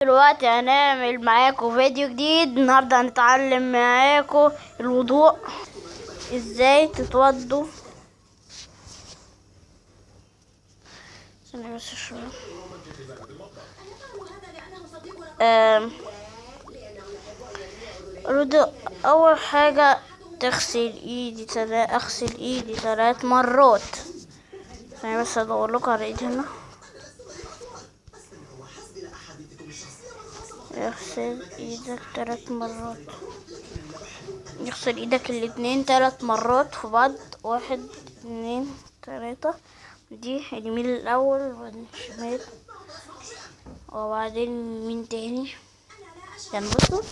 دلوقتي هنعمل معاكم فيديو جديد. النهارده هنتعلم معاكم الوضوء، ازاي تتوضوا. استنى بس شوية. الوضوء اول حاجة تغسل ايدي اغسل ايدي 3 مرات. استنى بس ادور لكم على ايدي هنا. اغسل ايدك 3 مرات، اغسل ايدك الاتنين 3 مرات في بعض، 1 2 3. دي اليمين الاول وبعدين الشمال وبعدين يمين تاني. يعني بصوا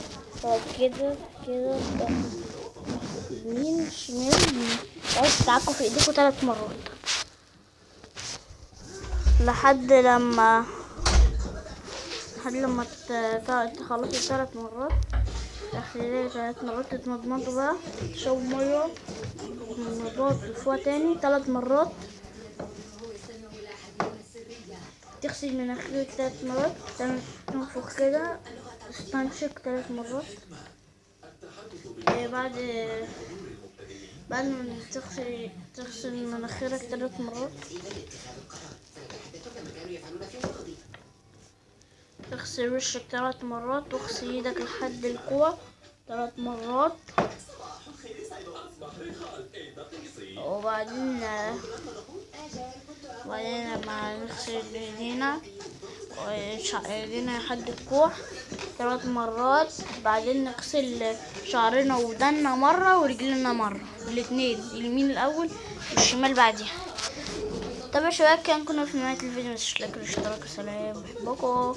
كده كده يمين شمال يمين. تقعدوا تعكوا في ايديكوا 3 مرات لحد لما تخلصي 3 مرات. تغسلي 3 مرات، تتمضمضوا بقى، تشربوا مية، تتمضمضوا، تلفوها تاني 3 مرات، تغسل مناخيرك 3 مرات، تنفخ كده، تستنشق 3 مرات. بعد ما تغسل مناخيرك 3 مرات، اغسل وشك 3 مرات، واغسل ايدك لحد الكوع 3 مرات. وبعدين لما نغسل ايدينا لحد الكوع 3 مرات، بعدين نغسل شعرنا ودنا مرة ورجلنا مرة، الاتنين، اليمين الاول والشمال بعديها. طب يا شباب، كان كنا في نهاية الفيديو. متنسوش لايك والاشتراك، وسلام، بحبكم.